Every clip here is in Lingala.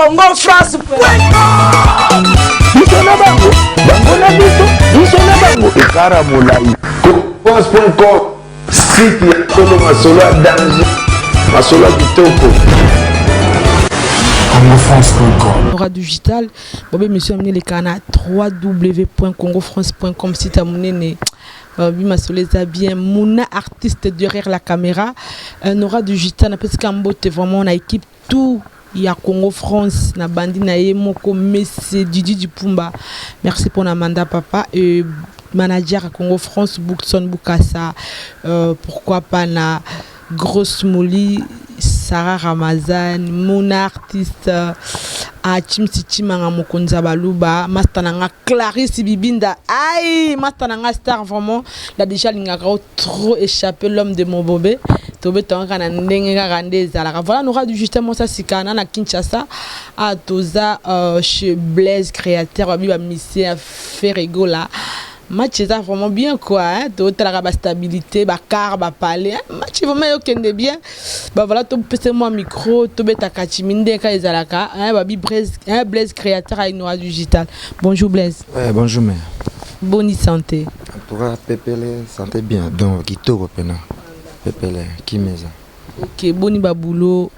Congo France Biso na bango, bango na biso, biso na bango, ekara molai. France.com, site ya solo, masolo ya danger, masolo ya kitoko. congofrance.com. Aura digital bobe émission ya eleka na www.congofrance.com, site ya monene. Babi masolo eza bien. Muna artiste derrière la caméra, Nora Digital, napesika mbote vraiment na équipe tout ya Congo France, na bandi na ye moko Monsieur Didi Dipumba, merci pour na mandat papa et manager à Congo France, Bookson Bukasa, pourquoi pas na Grosse Moli, Sarah Ramazan, mon artiste Achimsi Chimanga, mokonzi ya baluba, master nanga Clarisse Bibinda, aïe, master nanga star vraiment la déjà lingaka trop échappé, l'homme de mon bobé, tobetanga kaka na ndenge kaka nde ezalaka. Voilà, Nora du justement ça sika na Kinshasa a toza chez Blaise Créateur, babi bamisie ya Ferre Gola. Match eza vraiment bien quoi, hein? Totalaka bastabilité, bacar, bapale, match vraiment eyokende bien. Ba voilà, topesa mwa micro, tobetaka chimi ndenge ezalaka, hein? Babi Blaise, hein? Blaise Créateur ya Nora Digital, bonjour Blaise. Ouais, bonjour mère. Boni santé? En tout cas, pepele, santé bien. Donc, kitoko pena. Pepele, kimeza. Ok, boni babulo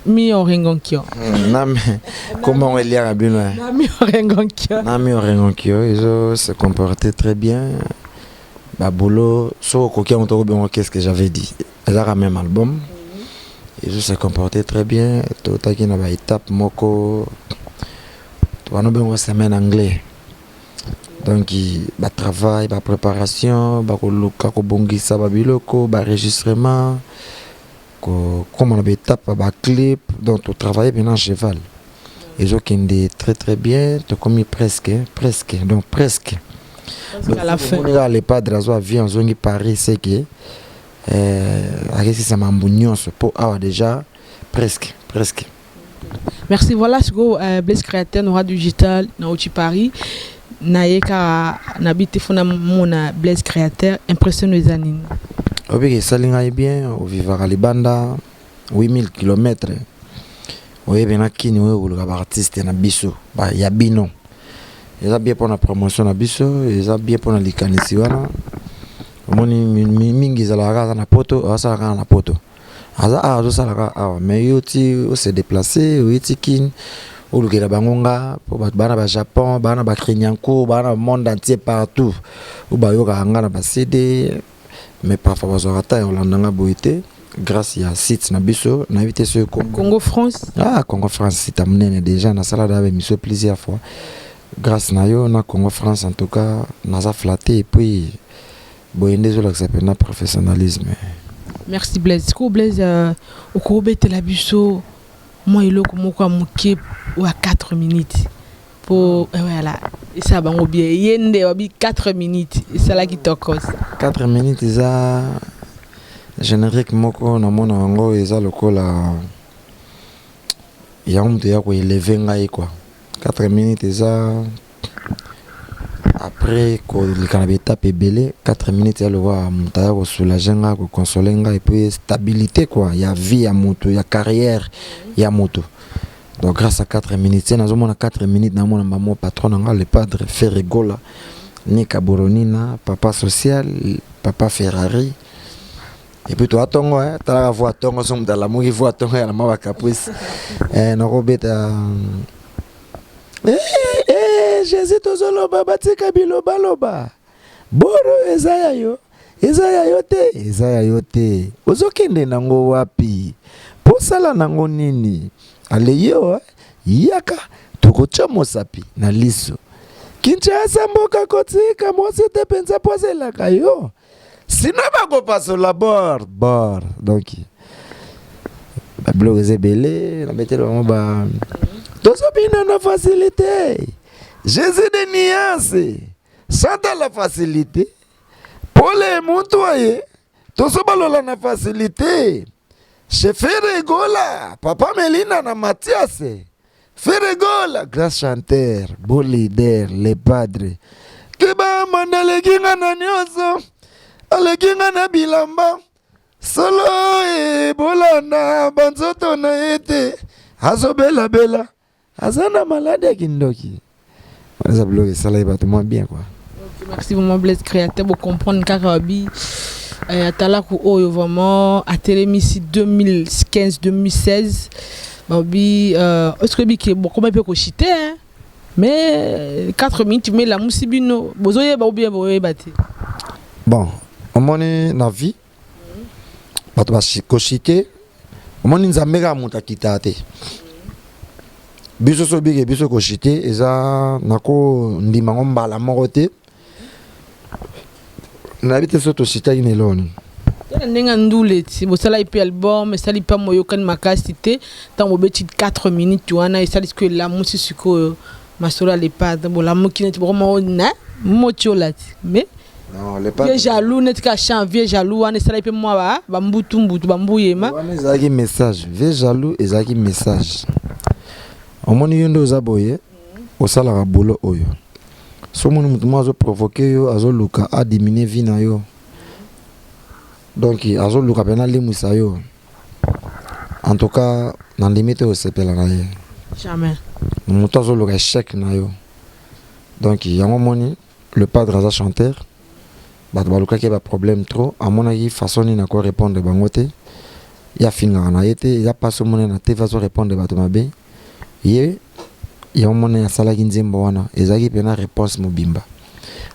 mi orengonkio? Nami, comment on est bien? Nami orengonkio. Nami orengonkio, ils ont se comporté très bien. Babulo, so koki on bien, qu'est-ce que j'avais dit? Ils ont même album. Ils ont se comporté très bien. Tout à qui na ba étape moko. Tu vas nous bien semaine anglais. Donc batravail, bapréparation, bakoluka kobongisa babiloko, baenregistrement, kokóma na baétape ya baclip. Donc totravaille maintenant cheval, ezokende très très bien. Tokomi presque, presque, donc presque. À la fin. Omoni kaka le padre azwa avion, azongi Paris, seke akesisa mambo nyonso mpo awa déjà presque, presque. Merci. Voilà sikoyo, Blaise Créateur, Nora Digital nauti Paris, naye kaka nabi te fo namona Blaise Créateur. Impression eza nini? Obiki esali ngai bien. Ovivaka libanda 8000 km, oyebi na kini oyo koluka baartiste na biso ya bino, eza bien mpona promotion na biso, eza bien mpona likanisi wana. Omoni mingi ezalaka kaka aza na poto, azosala kaka na poto, aza awa, azosala kaka awa. Mais yo ti ose déplace, oye ti kini, olukela bango nga mpo bato baa na bajapon, baa na bacrignancourt, baa na monde entier, partout oyo bayokaka nga na baCD, mais parfois bazwaka ta ya kolanda nga boye te. Grâce ya site na biso, nayebi te soki Congo France. Ah, Congo France, site ya monene. Déjà nasala da baémission plusieurs fois grâce na yo na Congo France. En tout cas naza flatté, et puis boye nde ezolakisa mpena professionnalisme. Merci Blaise. Sikoyo Blaise, okobetela biso mwa eloko moko ya moke oyo ya 4 minutes mpo voilà, esala bango bien. Ye nde wabi 4 minutes esalaki tokos. 4 minutes eza générique moko namona yango, eza lokola yango moto eya koélever ngai quoi. 4 minutes eza après koleka na baétape ebele. 4 minutes ya lokola moto aya kosoulager ngai, koconsoler ngai, et puis stabilité quoi, ya vie ya moto, ya carrière ya moto. Donc grâce à 4 minutes nazomona, 4 minutes namona mamo patron na nga, le padre Ferre Gola Nika Boronina, papa social, papa Ferrari. Et puis toa ntongo, talaka vo atongo so moto alamuki vo atongo ya na mwa bacaprice, nakobeta Jésus. Tozoloba, batika bilobaloba. Boro eza ya yo, eza ya yo te, eza ya yo te. Ozokende nango wapi? Posala nango nini? Ale yo yaka, tokotya mosapi na liso. Kinshasa mboka, kotika mwasi te mpenza po azelaka yo, sino bakopasola bor bor. Donc babiloko eza ebele, nabeteli bango ba tozobina na facilité. Jésus de nuance chante la facilité, pole muntu aye tozobalola na facilité. Chez Ferre Gola, papa Melina na Mathias Ferre Gola, grand chanteur, beau leader, le padre. Keba manda, aleki nga na nyonso, aleki nga na bilamba solo, ebolanda banzoto na ye te. Azobelabela, aza na maladi ya kindoki. Eza biloko esalaki bato mwa bien quoi. Ok, merci vraiment Blaise Créateur, bo comprendre kaka babi atalaku oyo vraiment atelemisi 2015 2016 babi est-ce que biki bokoma mpe koshite, hein? Mais 4 minutes mais lamusi bino, bozoyeba ou bien boyeba te? Bon, omoni, na vie bato bakoshite. Omoni, Nzambe kaka moto akitaka te. Biso so obike biso koshite, eza nakondima ngo mbala moko te. Nayebi te so toshitaki na eloko nini. Tala ndenge ndule ti bosalaki mpe album, esali mpe moyokani makasi te. Ntango bobeti 4 minutes wana, esali sikoyo, elamusi sikoyo masolo ya Le Padre. Bolamuki neti bokoma na motiola ti, mais Non, Le Vieux Jaloux, neti ka chant Vieux Jaloux wana, esalaki mpe mwa bambutu mbutu bambuyema. Wana ezalaki message. Vieux Jaloux ezalaki message. Omoni, yo nde oza boye, osalaka boulot oyo. So omoni motu moko azoprovoquer yo, azoluka adiminuer vie na yo, donc azoluka mpena alimwisa yo. En tout cas, nandimi te osepela na ye. Jamais. Moto azoluka échec na yo. Donc yango omoni, Le Padre aza chanteur. Bato balukaki baproblème trop. Amonaki façon nini akorépondre bango te. Ye afingaka na ye te, eza mpasi. Omoni na TV azorépondre bato mabe. Ye yango moni asalaki nzembo wana, ezalaki mpena réponse mobimba.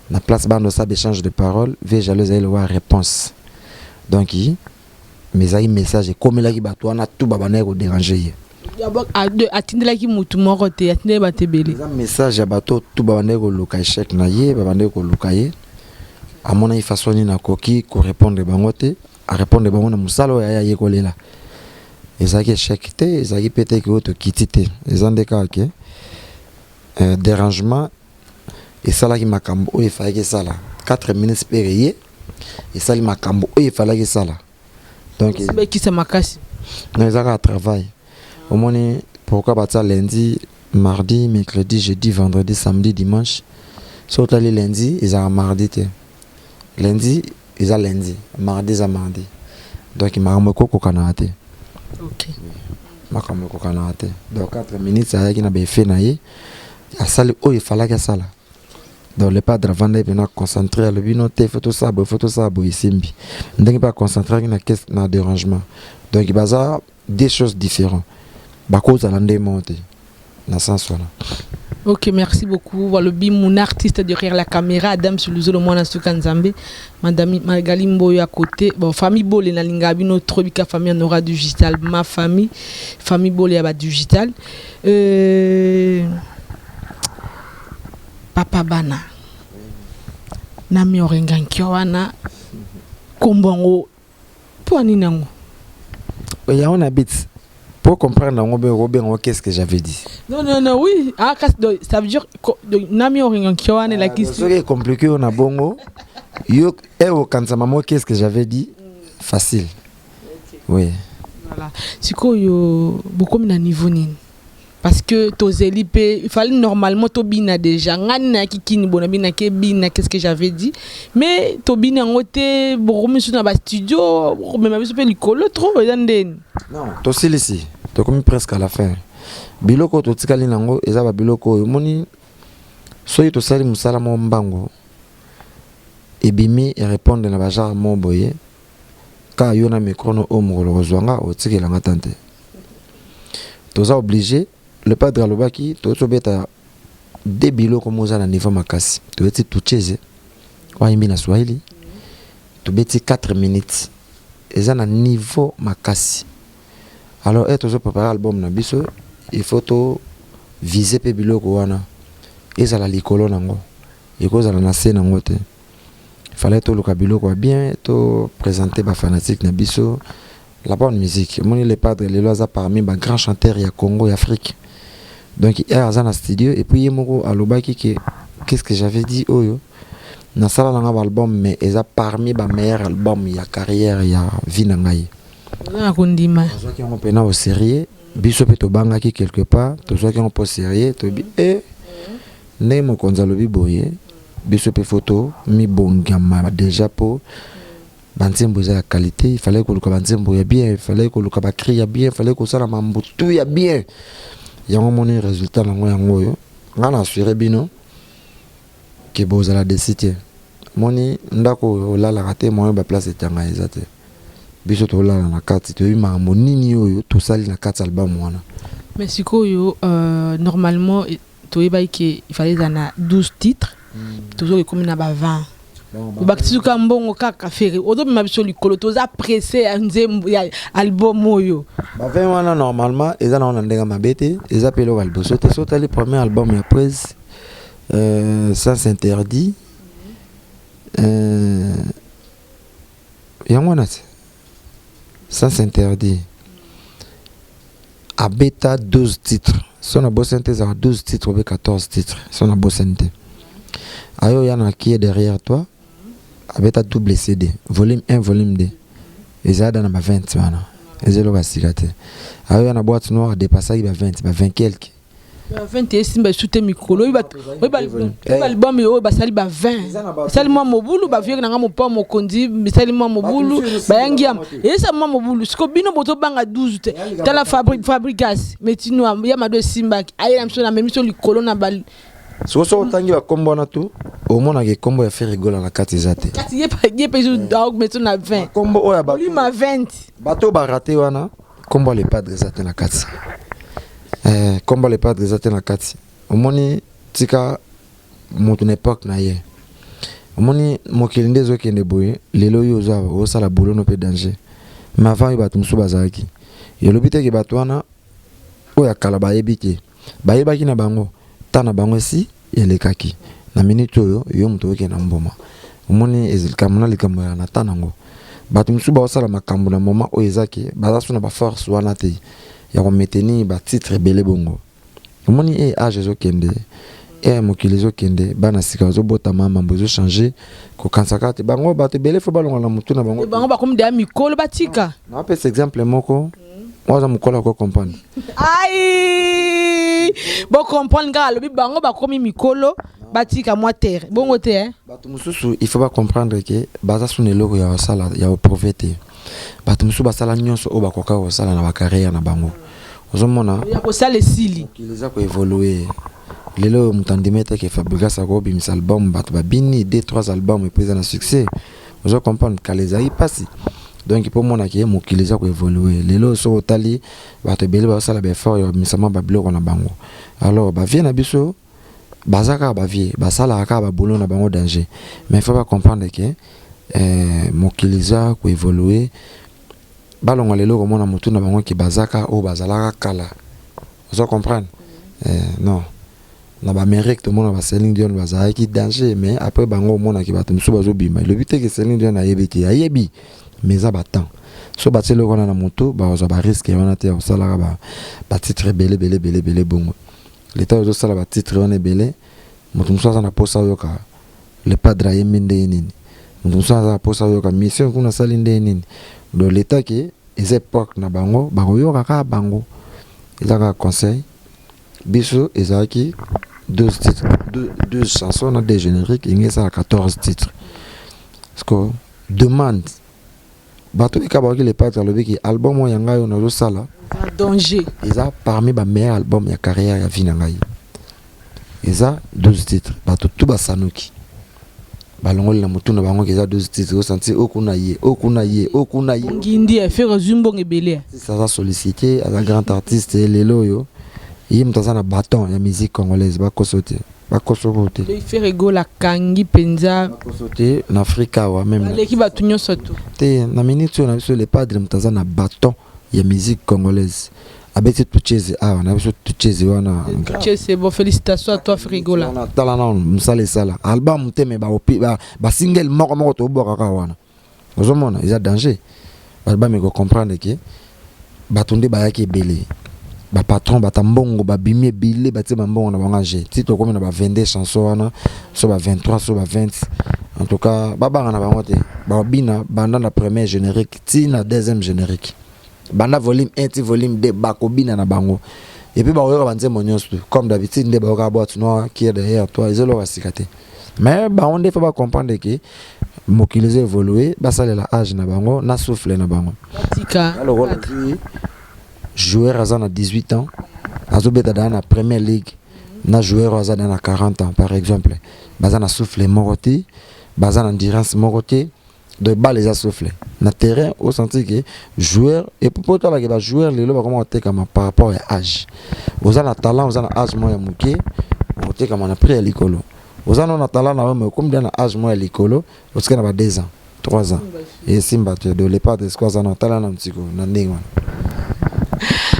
Na place bando osala échange de parole, Vieux Jaloux ezali lokola réponse. Donc mais ezalaki message ekomelaki bato wana tu babandaki kodéranger ye. Atindelaki mutu moko te, atindeli bato ebele. Eza message ya bato tu babandaki koluka échec na ye, babandaki koluka ye. Amonaki façon nini akoki korépondre bango te. Arépondre bango na mosala oyo aye ayekolela. Ezalaki échec te, ezalaki mpe te ke oyo tokiti te. Eza nde kaka ke dérangement esalaki makambo oyo efalaki esala. 4 minutes mpe ye esali makambo oyo efalaki esala. Donc ekisa makasi. Non, eza kaka travail. Omoni pourquoi batia lundi, mardi, mercredi, jeudi, vendredi, samedi, dimanche? So otali, lundi ezalaka mardi te. Lundi eza lundi, mardi eza mardi. Donc makambo ekokokanaka te. Makambo ekokanaka te. Donc 4 minutes ayaki na baeffet na ye, asali oyo efalaki asala. Donc Le Padre avandaki mpena concentré, alobi: no te, faut tosala boye, faut tosala boye. Esimbi ndenge mpe aconcentraki na caisse na dérangement. Donc baza deux choses différents, bakozala nde moko te na sens wana. Ok, merci beaucoup. Walobi, mon artiste derrière la caméra, Adam Suluzolo, mwana suka Nzambe, Madame Magali Mboyo à côté. Bon, famille Bolé, nalinga bino trop bika famille Nora Digital, ma famille, famille Bolé ya digital. Papa Bana. Nami orenga nkio wana kombo yango mpo nini yango? Yango na bit pour comprendre yango mpe okobenga qu'est-ce que j'avais dit. Non, non, non, oui, ah, donc, ça veut dire donc, nami orenga nkio wana elakisi soki ecompliqué yo na bongo, yo e okanisa mamo qu'est-ce que j'avais dit, facile, oui. Voilà, sikoyo bokomi na niveau nini? Parce que tozeli mpe, il fallait normalement tobina déjà. Ngani nayaki kini bona binaki ebina qu'est-ce que j'avais dit, mais tobini yango te. Bokomi biso na bastudio, bokomema biso mpe likolo trop, eza ndeni? Non, tosilisi, tokomi presque à la fin. Biloko oyo totikali nango eza babiloko oyo omoni, soki tosali mosala moko mbango, ebimi, erépondre na bagenre moko boye. Kaka yo na micro no oyo, mokolo kozwa nga, otikelanga tan te. Toza obligé. Le Padre alobaki tobeta de biloko mo oza na niveau makasi. Tobeti Tucheze, wayimbi na Swahili. Tobeti 4 minutes, eza na niveau makasi. Alors e tozoprépare album na biso, il faut to vise mpe biloko wana ezala likolo nango, ekozala na se nango te. Fallait toluka biloko ya bien, to présenter bafanatique na biso la bonne musique. Omoni, Le Padre lelo aza parmi bagrand chanteur ya Congo, ya Afrique. Donc ye aza na studio et puis ye moko alobaki ke qu'est-ce que j'avais dit oyo nasala nanga baalbum, mais eza parmi bameilleur album ya carrière ya vie na ngai. Oza na kondima. Azwaki yango mpena au sérieux. Biso mpe tobangaki quelque part, tozwaki yango mpo sérieux. Toyebi e ndenge mokonzi alobi boye, biso mpe faut tomibongama déjà mpo. Banzembo eza ya qualité, il fallait koluka banzembo ya bien, il fallait koluka bacri ya bien, il fallait kosala mambutu ya bien. Yango moni résultat nango yango oyo. Nga na assuré bino ke bozala déçus te. Moni ndako oyo olalaka te, moyo baplace etanga eza te. Biso tolala na kati, toyebi makambo nini oyo tosali na kati album wana. Mais sikoyo, normalement toyebaki ke il fallait eza na 12 titres, tozoki ekomi na ba 20. Obakisi suka mbongo kaka. Ferre, ozobima biso likolo, toza pressé ya nzembo ya album oyo. Ba 20 wana, normalement eza nango na ndenge mabe te, eza mpe eloko ya liboso te. So otali premier album ya Prise, Sens interdit, yango wana te. Sens interdit abeta 12 titres, so na bosani te, ezalaka 12 titres obe 14 titres, so na bosani te. Ayo oya na Qui est derrière toi, abeta double CD, volume 1, volume 2, ezala da na ba 20 wana, eza eloko ya sika te. Ayo oya na Boîte noire, adépasaki ba 20, ba 20 quelque. 20 esimba esu te. Mikolo oyo album oyo basali ba 20, esali mwa mobulu. Bavieke nanga mopa mokonzi, esali mwa mobulu, bayangi yama, eza mwa mobulu. Siko bino bozobanga 12 te. Tala Fabregas Metino ya mado esimbaki, aye na biso na memi biso likolo na ba Soko soki otangi bakombo wana tu, omonaka ekombo ya Ferre Gola na kati eza te. Kasi ye mpe meto na 20. Kombo oyo ya bolima 20. Bato oyo barate wana, kombo ya Le Padre eza te na kati. Kombo ya Le Padre eza te na kati. Omoni, tika moto na époque na ye. Omoni mokili nde ezokende boye. Lelo oyo oza osala boulot no mpe danger, mais avant oyo bato mosusu bazalaki, elobi teke bato wana oyo ya kala bayebi te, bayebaki na bango ta na bango esi elekaki. Na minute oyo yo moto okende na mboma, omoni likambo na likambo ya na ta nango. Bato mosusu baosala makambo na moment oyo ezaki, baza so na baforce wana te ya komaintenir batitre ebele bongo. Omoni e age ezokende, e mokili ezokende, bana sika bazobotama, mambo ezochange. Kokanisaka te bango bato ebele fo balongola na motu na bango. Bango bakomi deya mikolo, batika. Napesa exemple moko oyo aza mokolo ako comprendre. Ai, bocomprendre kaka. Alobi bango bakomi mikolo, batika mwa terre bongo te, eh? Bato mosusu, il faut bacomprendre ke baza suna eloko ya kosala, ya koprouver te. Bato mosusu basala nyonso oyo bakoka kosala na bacarrière na bango, ozomona. Ya kosala esili. Mokili eza koévolue. Lelo oyo moto andimi ete Fabregas akobimisa album, bato babini 2 3 album epo eza na succès, ozo comprendre. Kala ezali mpasi. Donc mpo omonaki ye, mokili eza koévolue. Lelo soki otali, bato ebele bazosala baeffort ya babimisa mwa babiloko na bango. Alors bavieux na biso baza kaka bavieux, basalaka kaka baboulot na bango danger, mais faut bacomprendre ke mokili eza koévolue. Balongola eloko omona motu na bango ke baza kaka oyo bazalaka kala, ozo comprendre. Non, na baamérique tomona baCéline Dion bazalaki danger, mais après bango omonaki bato mosusu bazobima. Elobi te ke Céline Dion ayebi te, ayebi, mais eza batemps. So batie eloko wana na motu, bakozwa barisque wana te ya kosalaka batitre ebele ebele ebele ebele bongo. Leta ozosala batitre wana ebele, moto mosusu aza na mposa oyoka Le Padre ayembi ndenge nini, moto mosusu aza na mposa oyoka mission kuna asali ndenge nini. Donc leta ke eza époque na bango, bakoyoka kaka bango. Eza kaka conseil. Biso ezalaki 12 titres, 12 chansons na deux génériques, enge ezala 14 titres, parce que demande bato eka bakoki. Le Padre alobiki album oyo ya ngai oyo nazosala danger. Eza parmi bameilleur album ya carrière ya vie na ngai. Eza 12 titres, bato tu basanuki, balongoli na motu na bango ke eza 12 titres. Osanti oyo kuna ye, oyo kuna ye, oyo kuna ye. Ngindi Ferre azwi mbongo ebele. Aza sollicité, aza grand artiste. Lelo oyo ye moto aza na bâton ya musique congolaise, bakoso te, bakosoko te. Ferre Gola akangi mpenza. Bakoso te, na Afrika awa même. Aleki bato nyonso tu. Te, na minute oyo na biso, Le Padre moto aza na bâton ya musique congolaise. Abeti tucheze awa na biso, tucheze wana. C'est bon, félicitations à toi, Ferre Gola. Tala nano mosala esala album te, me basingle moko moko tobwakaka wana, ozomona eza danger. Bato bameka comprendre ke bato nde bayaki ebele, bapatron bata mbongo babimi ebele, batie bambongo na bango age ti tokomi na ba 22 chanson wana, so ba 23, so ba 20. En tout cas babanga na bango te, babina banda na premier générique ti na deuxième générique, banda volume 1 ti volume 2, bakobina na bango. Et puis bakoyoka banzembo nyonso comme d'habitude nde bayokaka Boîte noire, Qui est derrière toi, eza eloko ya sika te. Mais bango nde faut bacomprendre ke Mokili ezo évoluer, basalela âge na bango na souffle na bango. Batika. Lokola ozwi joueur aza na 18 ans, azobeta daa na première ligue, na joueur oyo aza daa na 40 ans par exemple, baza na souffle moko te, baza na endurance moko te. Donc balle eza souffle na terrain, osenti ke joueur. Et puis po otalaka bajoueur lelo, bakoma kotekama par rapport ya âge. Oza na talent, oza na âge moko ya moke, okotekama na prix ya likolo. Oza nano na talent na yo, mais okomi na âge moko ya likolo, otika na ba 2 ans, 3 ans, esimba te. Donc Le Padre siko aza na tala na ntiko na ndenge wana.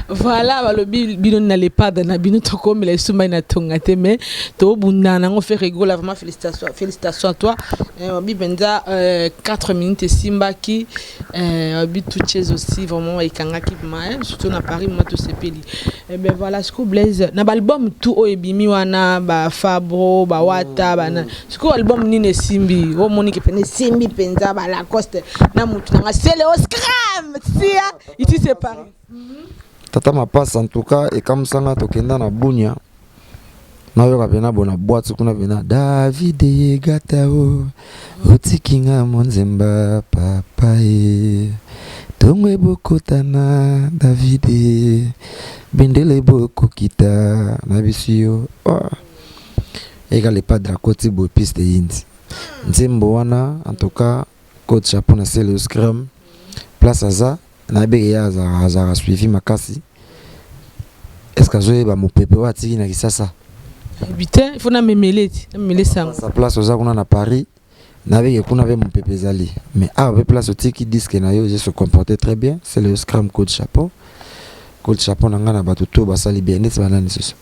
Voilà, balobi bino na Le Padre na bino, tokomela esumbai na tonga te, mais tobunda nango. Ferre Gola, vraiment félicitations, félicitations à toi. Babi mpenza 4 minutes esimbaki. Babi Tuches aussi, vraiment ekangaki ma, surtout na Paris ma tosepeli. Eh ben voilà, siko Blaise, na baalbum tout oyo ebimi wana, bafabro, bawata bana, sikoyo album nini esimbi, omoniki pene esimbi mpenza? Balacoste na mutu nanga Celeo Scram sia, ici c'est Paris. Tata Mapasa, en tout cas ekamusanga. Tokenda na Bunia, nayoka mpena bona boîte kuna mpena David Yegata o otikinga monzemba papa e ntongo ebokotana David bendele ebokokita na biso yo, oh. Eka Le Padre akoti boye, piste eyindi nzembo wana. En tout cas coach chapeau na Celeo Scram, place aza nayebeke ye azalaka suivi makasi. Est ce que azoyeba mopepe oyo atiki na Kisasa? Yebi te, il faut namemele ti namemele sango. Sa place oza kuna na Paris, nayebeke kuna mpe mopepe ezali, mais awa mpe place otiki disque na yo, se comporter très bien. C'est le Scram, coup de chapeau, coup de chapeau na ngai na bato to basali bien neti banani susu.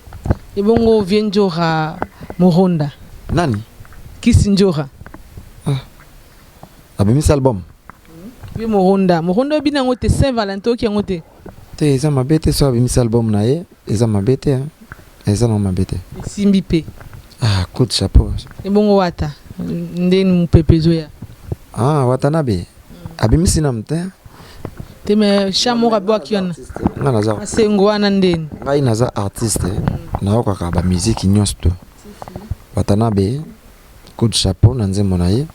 Ebongo vie Njora Moronda? Nani? Kisi Njora. Abimisi album? Vie Moronda, Moronda oyebi nango te? Saint Valentin oki yango te? Te, eza mabe te. So abimisi album na ye, eza mabe te, eza nango mabe te. Esimbi mpe? Ah, coup de chapeau. Ebongo Wata, ndeni mopepe ezoya? Ah, Watanabe abimisi nanu te. Te, mais cha moko abwaki wana. Nga naza masengo wana ndeni? Ngai naza artiste, nayokaka bamiziki nyonso to. Watanabe, coup de chapeau na nzembo na ye.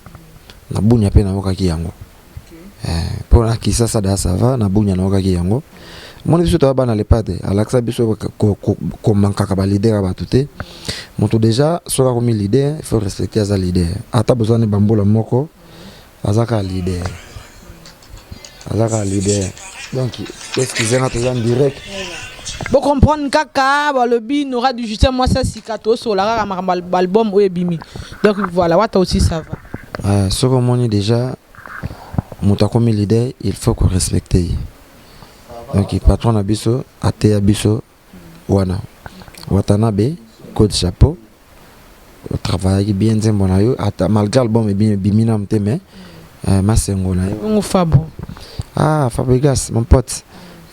Na Bunya mpe nayokaki yango mpo na Kisasa da ça va. Na Bunya nayokaki yango. Moni biso toya bana Le Padre, alakisa biso komankaka baleader ya bato te. Moto déjà soki akomi leader, il faut respecter. Aza leader, ata bozwani bambula moko, aza kaka leader, aza kaka leader. Donc excuse nga, toza en direct. Bocomprendre kaka, balobi Nora du Justin mwasi asika, tosola kaka makambo album oyo ebimi. Donc voilà, Wata aussi ça va. Soki omoni déjà moto akomi leader, il faut korespecte ye. Donc patron na biso ateya biso wana. Watanabe, coup de chapeau, otravaillaki bien nzembo na yo, ata malgré album ebimi nanu te, mais masengo na yo. Bongo Fabo? Ah, Fabrigas mon pote,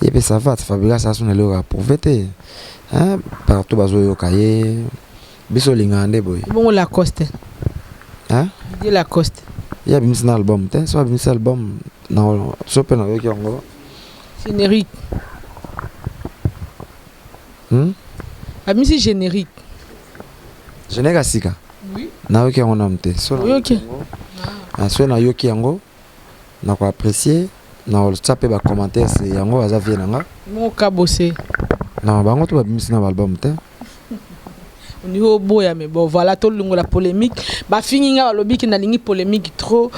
ye mpe ça va. Fabrigas aso na eloko approuvé te, partout bazoyoka ye, biso olingaka nde boye. Bongo Lacoste? Hein? Didier Lacoste. Ye abimisi na album te. So abimisi album na so mpe nayoki yango. Générique. Abimisi générique. Générique ya sika? Oui. Nayoki yango nanu te. So Oyoki? So nayoki yango, nakoapprécier, nakotia mpe bacommentaire. Se yango aza vie na nga. Bongo Kabose? Non, bango to babimisi na baalbum te. Olingi oboya, mais bon voilà, tolongola polémique. Bafingi nga, balobi ke nalingi polémique trop.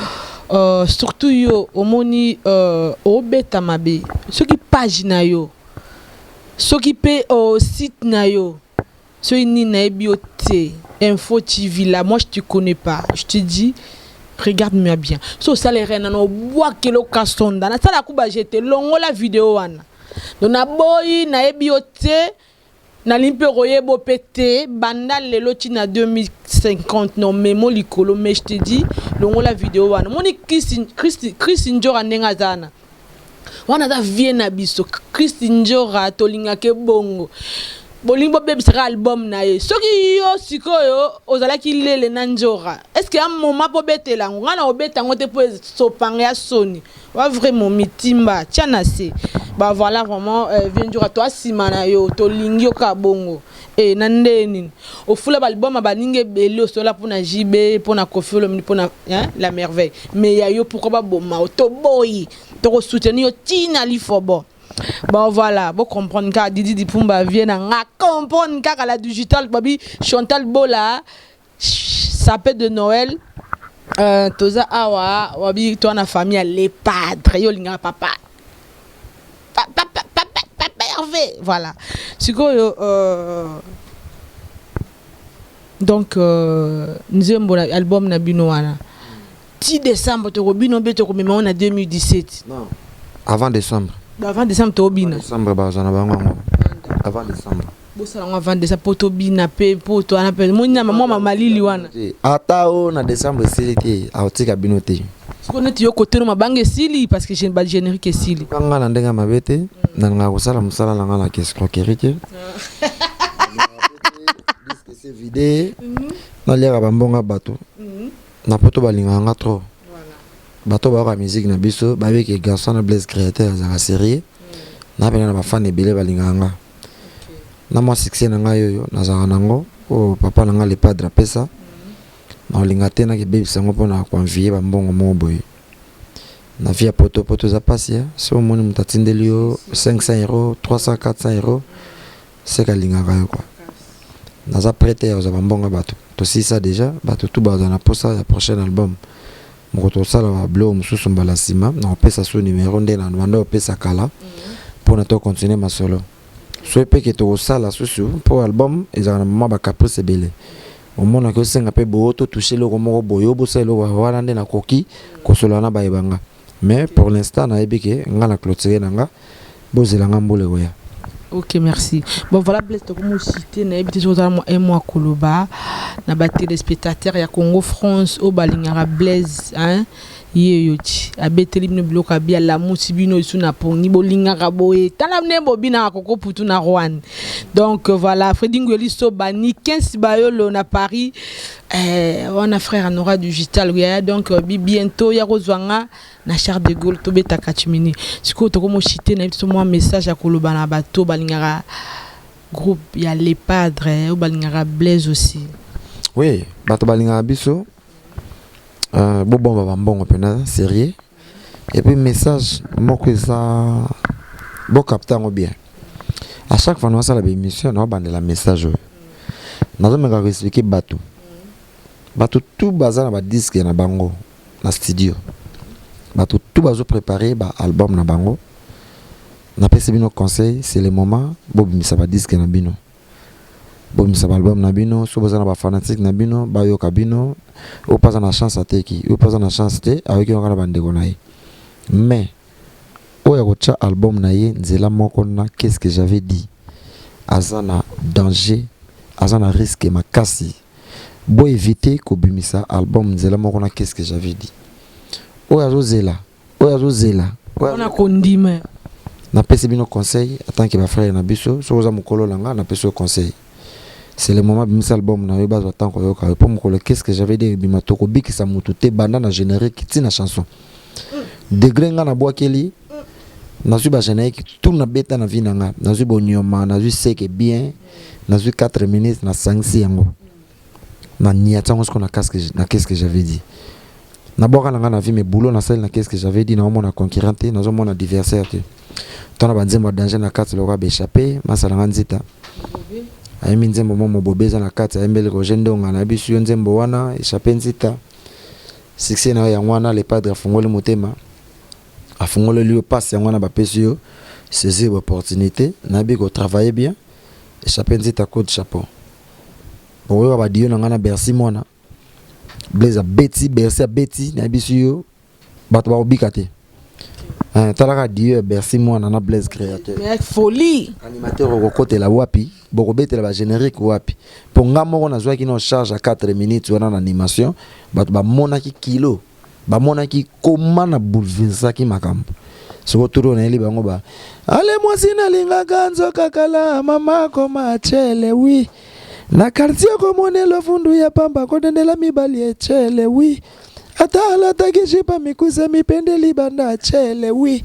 Surtout yo omoni obeta mabe, soki page na yo, soki mpe site na yo, soki nini, nayebi yo te. Info TV là, moi je te connais pas. Je te dis, regarde-moi bien, so osala erreur nano, obwakela okasonda nasala kuba jete. Longola video wana. Donc naboyi, nayebi yo te, nalingi mpe koyeba mpe te. Banda lelo ntina 2050 non memo likolo. Mais je te dis, longola video wana. Omoni Chris Njora ndenge aza wana, wana aza vie na biso. Chris Njora tolingaka ebongo, bolingi bobebisaka album na ye. Soki yo sikoyo ozalaki lele na Njora, est ce que ya moma mpo obetela yango? Ngai na obeta yango te mpo esopanga ya soni wa vraiment mitimba tia na se. Ba voilà, vraiment vie Njora, toa nsima na yo, tolingi yo kaka bongo. E na nde nini ofula baalbum ya baninga ebele, osola mpona JB, mpona Koffi Olomide, mpona, hein, la merveille, mais ya yo pourquoi baboma? Toboyi, tokosoutenir yo ntina lifobo. Bon voilà, bo comprendre kaka Didi Dipumba, vie na nga, comprendre kaka la digital babi Chantal Bola, sapin de Noël. Toza awa wabi toa na famille ya Le Padre. Yo olingaka papa, papa, papa, papa Hervé. Voilà, sikoyo donc nzembo na album na bino wana ti décembre tokobino mpe tokomema ngo na 2017? Non, avant décembre. Avant décembre tokobina. Décembre bazwa na bango yango avant décembre. Bosala yango avant décembre mpo tobina mpe, mpo to wana mpe moni na mwa malili wana. Ata o na décembre esili te, aotika bino te. Sikoyo neti yo koteno mabanga esili parce que bagénérique esili. Nga na ndenge ya mabe te, nalingaka kosala mosala na nga na escroquerie te. Disque ese vide, naliaka bambongo ya bato na poto. Balingaka nga trop. Bato bayoka musique na biso, babeki garçon na Blaise Créateur azalaka sérieux na pena na bafans ebele balingaka nga na mwa succès na ngai oyo nazalaka nango, oyo papa na nga Le Padre apesa. Naolinga te nakebebisa yango mpona koenvier bambongo moko boye na vie ya poto. Poto eza mpasi. So omoni moto atindeli yo 500 euro, 300, 400 euro, seke alingaka yo kua. Naza prêt te ya kozwa bambongo ya bato. Tosilisa déjà, bato tu bazwa na posa ya prochain album moko tosala babiloko mosusu mbala nsima. Na kopesa so numero nde na banda kopesa kala mpona tocontinue masolo. So epeke tokosala susu mpo album ezalaka na mwa bacaprice ebele. Omonaki osenga mpe boyo totouche eloko moko boye, obosala eloko wana nde nakoki kosolola na bayebanga. Mais pour l'instant nayebi ke nga na clôture na nga, bozela nga mbula ekoya. Ok, merci. Bon voilà, Blaise, tokomo cité, nayebi te soki ozala mwa un mois koloba na batéléspectateur ya Congo France oyo balingaka Blaise, hein? Ye yo ti abeteli bino biloko, abi alamusi bino esu na pongi, bolingaka boye, tala nde bobinaka koko putu na Rwanda. Donc voilà, Fredi Ngueli Sobani 15 Bayolo na Paris, wana frère Anora Digital yaya. Donc bi bientôt ya kozwa nga na Charles de Gaulle, tobetaka chimini. Sikoyo tokomoshite na biso mwa message ya koloba na bato balingaka groupe ya Le Padre, oyo balingaka Blaise aussi. Oui, bato balingaka biso, bobomba bambongo mpena sérieux. Et puis message moko eza, bocapte yango bien. À chaque fois naosala baémission, naobandela message oyo nazomeka koexpliquer bato. Bato tu baza na badisque na bango na studio, bato tu bazoprépare baalbum na bango, napesi bino conseil: c'est le moment bobimisa badisque na bino, bobimisa baalbum na bino. So boza na bafanatique na bino, bayoka bino. Oyo mpo aza na chance ateki, oyo mpo aza na chance te ayoki kaka na bandeko na ye. Mais oyo akotya album na ye nzela moko na Qu'est-ce que j'avais dit, aza na danger, aza na risque makasi. Boévite kobimisa album nzela moko na Qu'est-ce que j'avais dit. Oyo azozela, oyo azozela mpona kondima. Napesi bino conseil en tant que bafrère na biso. Soki oza mokolo na nga, napesi yo conseil: c'est le moment, bimisa album na yo, bazwa ntango koyoka yo, mpo mokolo Qu'est-ce que j'avais dit ebima, tokobikisa motu te. Banda na générique ntina chanson, degré nga nabwakeli, nazwi bagénérique tout nabeta na vie na nga, nazwi bonyoma, nazwi seke bien, nazwi 4 minutes, nasangisi yango, naniati yango siko na Qu'est-ce que j'avais dit. Nabwaka na nga na vie, mais boulot nasali na Qu'est-ce que j'avais dit, naomona concurrent te, nazomona adversaire te. Tona banzembo ya danger na kati lokola baéchappe masala nga nzita ayembi nzembo mo mobobe eza na kati, ayembeli Roger Ndonga. Nayebi yo nzembo wana échappe nzita, succès na yo yango wana. Le Padre afungoli motema, afungoleli yo mpasi yango wana, bapesi yo saisir opportunité. Nayebi kotravailler bien. Échappe nzita, coup de chapeau. Bokoyoka badio na ngai na Bercy mwana Blaise abeti Bercy, abeti. Nayebi yo bato bakobika te. Talaka dio ya Bercy mwana na Blaise Créateur. Mais folie. Animateur okokotela wapi, bokobetela bagénérique wapi? Mpo nga moko nazwaki no charge ya 4 minutes wana na animation, bato bamonaki kilo, bamonaki koma na bouleversaki makambo. Soko turo nayeli bango ba ale mwasi nalingaka nzoka kala mama koma chele wi na quartier, komonela fundu ya pamba, kodendela mibali echele wi, ata alataki jipa mikuse, mipende libanda chele wi,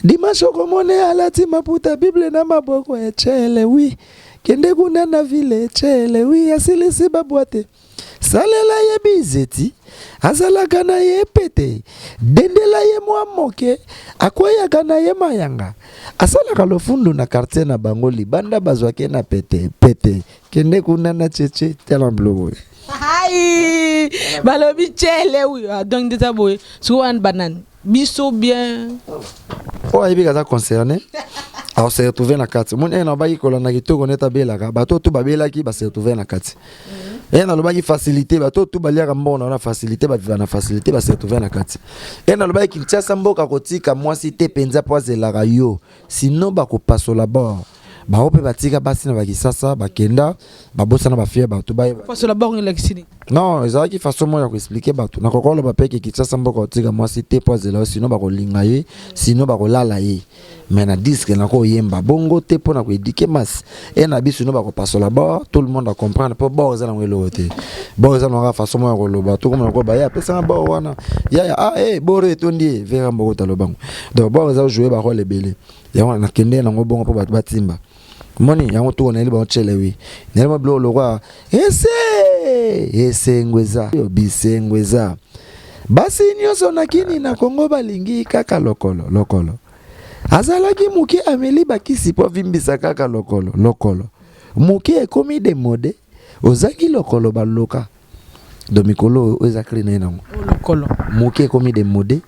dimanche okomone alati maputa, bible na maboko echele wi. Kende kuna na ville chele wi asilisi babwate. Salela ye bizeti azalaka na ye pete. Dendela ye mwa moke akweyaka na ye mayanga. Asalaka lofundu na quartier na bango libanda bazwake na pete pete. Kende kuna na cheche tala biloko oyo. Hai balobi chele oyo ah, donc ndeza boye sikoyo wana banani biso bien oyo ayebi kaza concerné akose retrouve na kati omoni eye nalobaki kolanda kitoko neti abelaka bato oyo tu babelaki base retrouve na kati eye nalobaki facilité bato oyo tu baliaka mbongo na facilité baviva na facilité base retrouve na kati eye nalobaki kinshasa mboka kotika mwasi te mpenza mpo azelaka yo sino bakopasola bord bango mpe batika basi na bakisasa bakenda babosana bafie bato bayeba pasola bord elakisi nini non ezalaki façon moko ya koexplike bato nakoki koloba mpe ke kinshasa mboka otika mwasi te mpo azela yo sino bakolinga ye sino bakolala ye mais na disque nakoyemba bongo te mpo na koedike masse e na biso no bakopasola bord tout le monde a comprendre mpo bord eza nango eloko te bord eza nango façon moko ya koloba tokomona koloba ye apesanga bord wana yaya ah eh bord etondi ye vera mboko talobango donc bord eza jouer barole ebele yango nakende nango bongo mpo bato batimba moni yango toko nayeli bango chele wi nayeli mwa biloko lokwa ese esengo eza bisengo eza basi nyonso na kini na kongo balingi kaka lokolo lokolo azalaki moke ameli bakisi mpo avimbisa kaka lokolo lokolo moke ekomi demode ozangi lokolo baloka do mikolo oyo eza cri na ye nango lokolo moke ekomi demode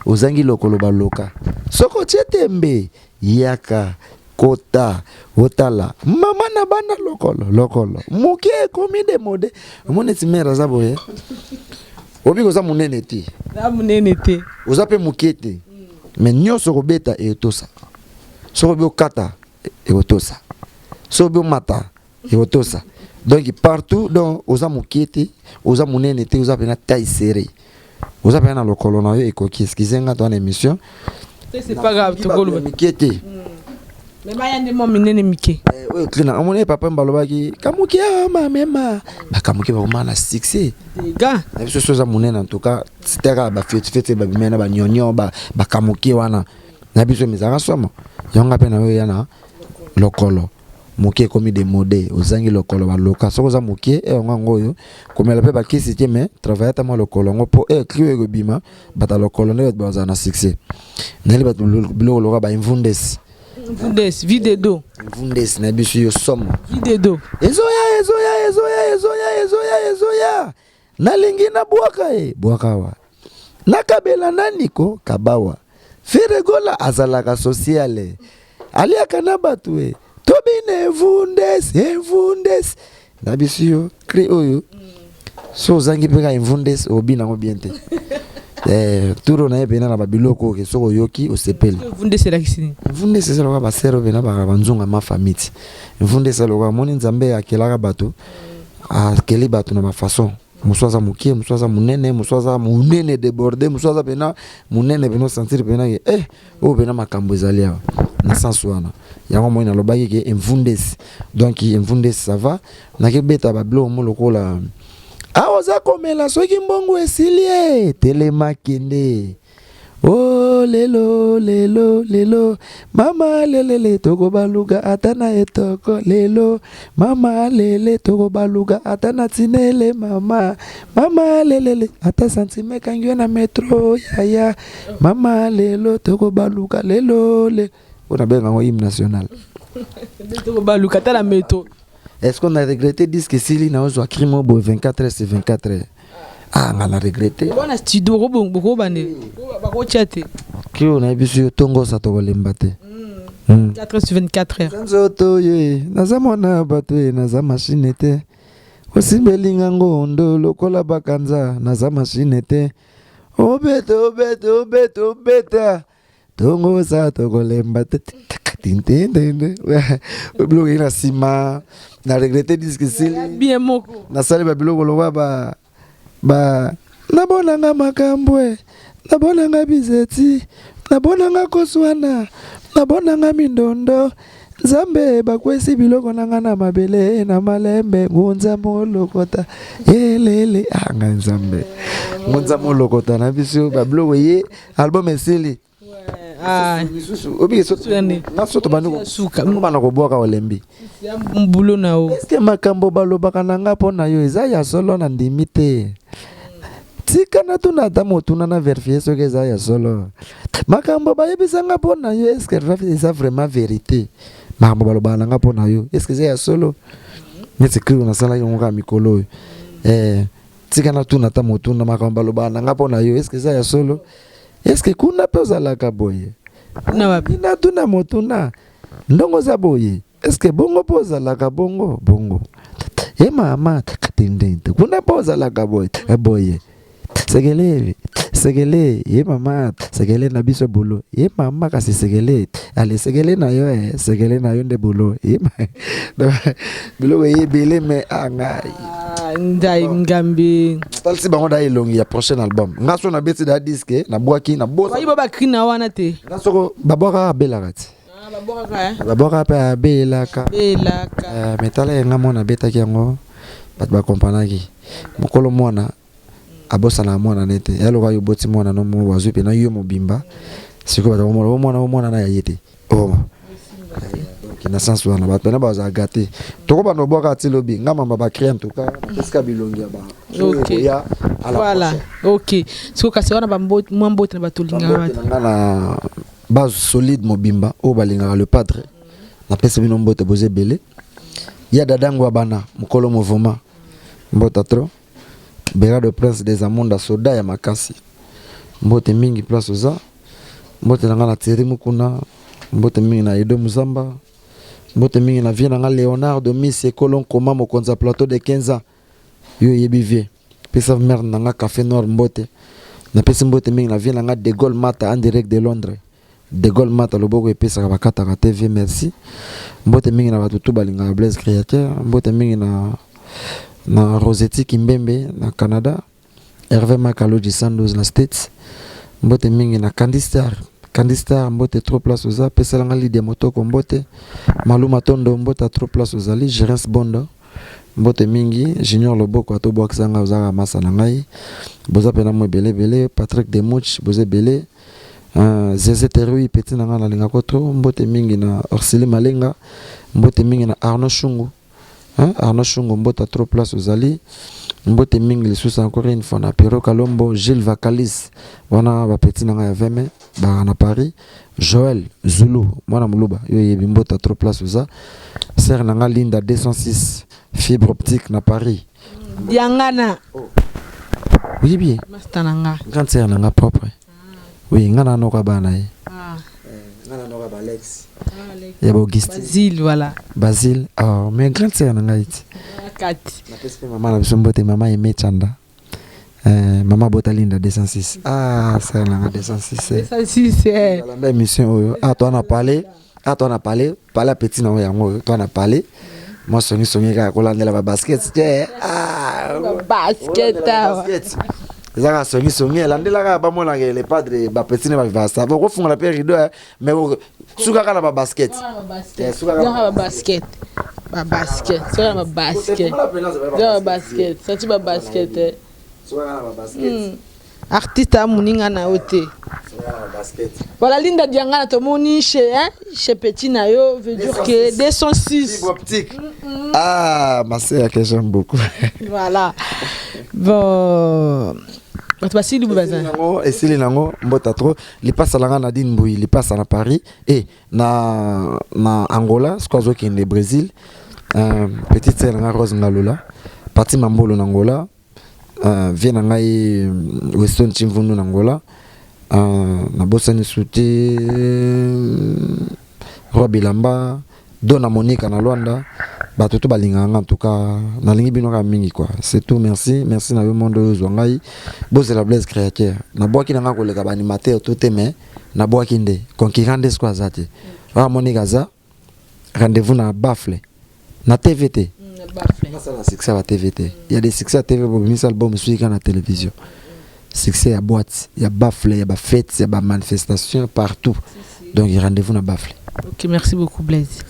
Ozangi lokolo baloka. Soki otie tembe yaka kota otala mama na bana lokolo lokolo moke ekomi demode omoni neti mare aza boye obiki oza monene te na monene te oza mpe moke te me nyonso okobeta etosa soki obi okata ekotosa soki obi omata ekotosa donc partout donc oza moke te oza monene te oza mpena taille serré oza mpena na lokolo na yo ekoki excuse nga toa na émission c'est pas grave tokoloba mike te mais baya nde mwa minene mike eh, oyo klina omoni papa balobaki kamuki mamema bakamuki bakoma na succès dega na biso so oza monene en tout cas c'était kaka bafetifeti babimai na banyonyo bakamuki wana na biso mizalaka somo yango nga mpe na yo ya na lokolo moke ekomi demode ozangi lokolo baloka soki oza moke e yango yango oyo komela mpe bakisi te mais travaille ata mwa lokolo yango mpo e cri oyo ekobima bato ya lokolo nde bato bazala na succès nayeli bato biloko lokola ba imvundesi Mvundes, vide d'eau. Mvundes na biso yo somo. Vide d'eau. Ezoya ezoya ezoya ezoya ezoya ezoya. Nalingi na bwaka ye bwaka awa. Nakabela nani ko kabawa. Ferre Gola azalaka sociale. Aliaka na bato e. Tobina evundes evundes. Na biso yo cri oyo. So ozangi mpe ka evundes obina yango bien te. Eh, turo na ye mpena na babiloko oyo soki oyoki osepeli. Evundes elakisi nini? Evundes eza lokola basere oyo mpena baka banzunga ma famille ti. Evundes eza lokola moni Nzambe akelaka bato akeli bato na bafaçon mosusu aza mokie mosusu aza monene mosusu aza monene débordé mosusu aza mpena monene mpena osentir mpena ke eh oyo mpena makambo ezali awa na sens wana yango moi nalobaki ke emvundesi donc emvundesi ça va nakebeta babiloko mo lokola awa oza komela soki mbongo esili e telema kende Oh lelo lelo lelo mama lelele tokobaluka ata na etoko lelo mama lele tokobaluka ata na tinele mama mama lelele ata santime ekangi yo na metro yaya mama lelo tokobaluka lelo le oyo nabenga yango hymne national tokobaluka ata na metro. Est-ce qu'on a regretté disque esili na ozwa crime oyo boye 24 heures sur 24 heures ah nga na regretté wana studio bokobandela bakotya te cri oyo nayebi biso yo tongosa tokolemba te 4 heures sur 24 heures nzoto ye naza mwana ya bato ye naza mashine te osimbeli nga ngondo lokola bakanza naza mashine te obeta obeta obeta obeta tongosa tokolemba te tintintinde biloko eye na nsima na regrete disque esili bien moko nasali babiloko lokwa ba ba nabonanga makambo e nabonanga bizeti nabonanga koswana nabonanga mindondo nzambe bakwesi biloko na nga na mabele na malembe ngunza molokota elele ah ngai nzambe ngunza molokota na biso babiloko ye album esili. Ouais, Ah. Nga so tobandi bana kobwaka, olembi. Mbulo na yo. Eske makambo balobaka na nga mpo na yo eza ya solo? Na ndimi te. Tika natuna ata motuna na vérifier soki eza ya solo. Makambo bayebisanga mpo na yo, est-ce eza vraiment vérité? Makambo balobaka na nga mpo na yo, est-ce eza ya solo? Neti cri nasalaki yango kaka mikolo oyo. Tika natuna ata motuna: makambo balobaka na nga mpo na yo, est-ce eza ya solo? Est-ce kuna mpe ozalaka boye? Natuna motuna ndongo oza boye, est-ce bongo mpo ozalaka bongo bongo? Ye mama tendente, kuna mpo ozalaka boye boye? Sekele, sekele, ye mama, sekele na biso bolo. Ye mama, kasi sekele, ale sekele na yo, sekele na yo nde bolo. Ye biloko ye ebele me angai. Ndai ngambi. Talisi bango da elongi ya prochain album. Nga so nabeti da disque, nabwaki na bosa. Bayiba bacri na wana te. Nga soko babwaka, abelaka ti. Babwaka mpe abelaka. Belaka. Me tala ye, nga mwana abetaki yango, bato bakompanaki. Mokolo mwana abosanaka mwana ne te, ya loka yo oboti mwana no mo bazwi mpena yo mobimba. Sikoyo bato bamona omwana, omwana na ya ye te. Oh, donc na sens wana bato pena bazala gâté. Tokobanda obwaka ati lobi nga mamba bacri. En tout cas napesika bilongi ya ba Ya. Voilà, ok. Sikoyo kasi wana mwa mbote na bato olingaka bato. Nga na base solide mobimba oyo balingaka le padre, napesi bino mbote, boza ebele. Ya dadango ya bana mokolo mouvement, mbota trop. Berado Prince des Amonda, soda ya makasi, mbote mingi place oza. Mbote na nga na Thierry Mukuna, mbote mingi na Edo Muzamba, mbote mingi na vie na nga Léonard Miss Ekolo Nkoma, mokonzi ya plateau de 15 ans. Yo oyebi vie, pesa mare na nga Café Noir mbote. Napesi mbote mingi na vie na nga De Gaulle Mata en direct de Londres. De Gaulle Mata, loboko epesaka bakataka TV, merci. Mbote mingi na bato tu balingaka Blaise Créateur. Mbote mingi na Rosetti Kimbembe na Canada, Hervé Makaloji 112 na States. Mbote mingi na Candy Star, Candy Star, mbote trop place oza. Pesalanga Lidia Motoko mbote, Malu Matondo mbote trop place ozali, Gérance Bondo mbote mingi, Junior Loboko atobwakisanga, ozalaka masa na ngai, boza mpena mo ebele ebele. Patrick Demuch, boza ebele. Zeze Terui, petit na ngai nalingako trop. Mbote mingi na Orsili Malenga, mbote mingi na Arnaud Shungu, hein? Arnaud Shungu, mbote trop place ozali. Mbote mingi lisusu encore une fois na Pero Kalombo, Gilles Vakalis, wana bapeti na ngai ya veme baka na Paris. Joël Zulu, mwana moluba, yo oyebi, mbote trop place oza. Sere na ngai Linda 206 fibre optique na Paris. Yangana. Oyebi ye. Master na nga. Grande sœur na nga propre, oui. Nga na noka bana ye. Nga na noka baalex ya baAugustin. Basile, voilà. Basile, oh, mais grande sœur na ngai ti. Kati. Napesi mpe mama na biso mbote, mama Aime Chanda. Mama Botalinda 206, ah, sœur na nga 206. 206, eh. Balanda émission oyo. Ah, to na parler, ah, to na parler, parler petit na oyo yango oyo to na parler. Mwa songisongi kaka kolandela babasket te. Ah, basket awa. Basket eza kaka songisongi, elandela kaka bamonaka le padre, bapeti ne bavasa bokofungola mpe rideau, mais suka kaka na babasket. Suka babasket, babasket, soka na babasket, babasket santi, babasket, eh. Artiste ya moninga na yo te. Voilà, Linda Diangana, tomoni chez, hein, chez petit na yo, veut dire que 206. Fibre optique. Ah, ma sœur que j'aime beaucoup. Voilà, bon, bato basili bo baza. Nango esili nango, mbota trop. Lipasa nanga Nadine Mbui, lipasa na Paris et na Angola, siko azokende Brésil. Petite sœur nanga Rose Ngalula, parti Mambolo na Angola. Vie na ngai Weston Chimvundu na Angola. Nabosani su te Roi Bilamba, Dona Monica na Lwanda. Bato to balingaka nga, en tout cas nalingi bino kaka mingi quoi. C'est tout, merci, merci na yo monde oyo ozwa ngai. Bozela Blaise Créateur, nabwaki na nga koleka baanimateur to te, mais nabwaki nde concurrent nde siko aza te. Oyo amonika aza rendez-vous na baffle na TV te. Nasala succès ya TV te. Ya des succès ya TV, bobimisa album soki kaka na télévision. Succès ya boîte, ya baffle, ya bafête, ya bamanifestation partout. Donc rendez-vous na baffle. Ok, merci beaucoup Blaise.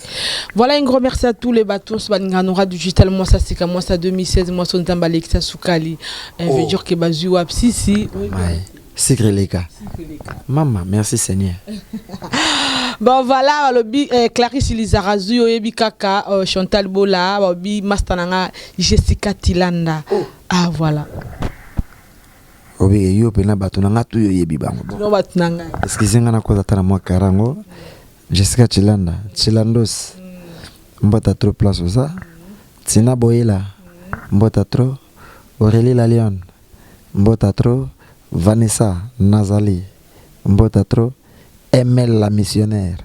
Voilà, un grand merci à tous les bateaux. Baninganoura du digital, moi ça c'est moi ça 2016, moi son Zamba Alexa Soukali. Oh. Veut dire que bazu wap si si. Ouais. Secret les gars. Maman, merci Seigneur. Bon voilà, balobi eh, Clarisse Lizarazu oyebi kaka Chantal Bola, balobi master na nga Jessica Tilanda. Oh. Ah voilà. Obike yo mpena bato na nga tu yo oyebi bango. Bon. No bato na ngai. Excuse nga nakoza ata na mwa karango. Jessica Chilanda, Chilandos. Mbota trop place oza. Tina Boyela. Mbota trop. Aurélie La Lionne. Mbota trop. Vanessa Nazali. Mbota trop. ML la missionnaire.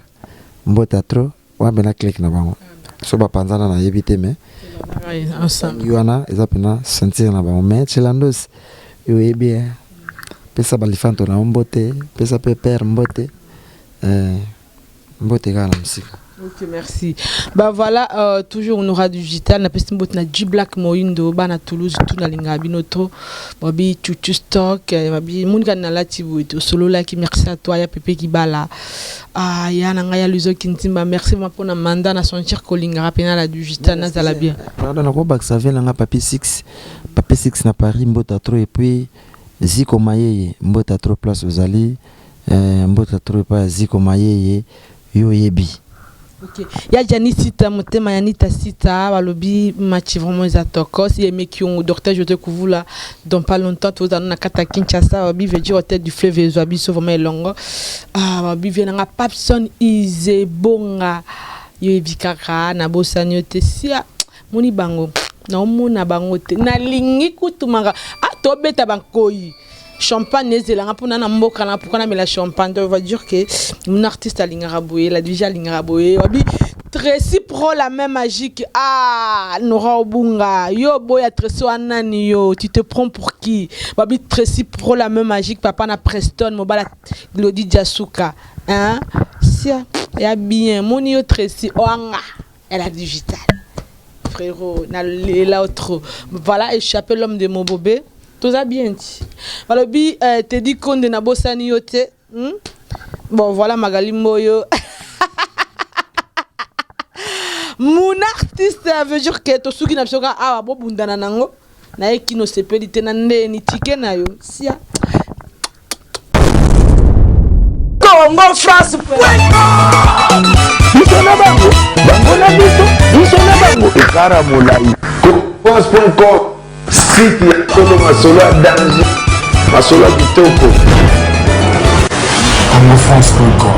Mbota trop. Wana mpena clique na bango. So bapanzana nayebi te mais Ensemble. Wana eza mpena ceinture na bango mais Chilandos yo oyebi eh. Pesa balifanto na yo mbote, pesa mpe père mbote. Mbote kaka na mosika. Ok, merci. Bah voilà, toujours on aura du digital. Na pesi mbote na G Black Moindo, bana Toulouse, tout na linga bino trop. Babi chuchu stock, babi munika na lati boye solo la ki merci à toi ya Pepe Kibala. Ah ya na nga ya Luzo Kintimba, merci vraiment pour na mandat na sentir kolinga rapena la digital na zala bien. Pardon, na ko bakisa ve na nga Papi 6. Papi 6 na Paris mbota trop et puis Ziko Mayeye mbota trop place ozali. Mbota trop epai ya Ziko Mayeye yo oyebi. Ok. Ya Gianni Sita, motema ya Nita Sita, balobi match vraiment eza tokos. Ya Mekiongo, docteur José Kuvula, dans pas longtemps tozana na kata Kinshasa, babi veut dire hôtel du fleuve ezwa biso vraiment elongo. Ah, babi vie nanga Papson Izebonga. Yo yebi kaka na bosani yo te sia moni bango na omona bango te nalingi kutu maka ah tobeta bankoyi champagne ezelanga mpona na mboka na pourquoi namela champagne. Donc on va dire que mon artiste alingaka boye, la déjà alingaka boye. Wabi Tracy Pro la main magique. Ah Nora Obunga yo boya Tracy wana nani yo, tu te prends pour qui? Wabi Tracy Pro la main magique, papa na Preston mobala Glody Diasuka, hein, sia ya bien moni yo Tracy oanga elle a digital frérot na lela trop. Voilà, échappé l'homme de Mobobé, toza bien ti balobi Teddy Konde na bosani yo te? Bon voilà, Magali Mboyo mon artiste veut dire que tosuki na biso kaka awa bobundana nango naye kino sepeli te na ndeni tike na yo sia. Congo France. Biso na bango, bango na biso, biso na bango ekara molai. France.com, site ya solo, masolo ya danger, masolo ya kitoko. CongoFrance.com.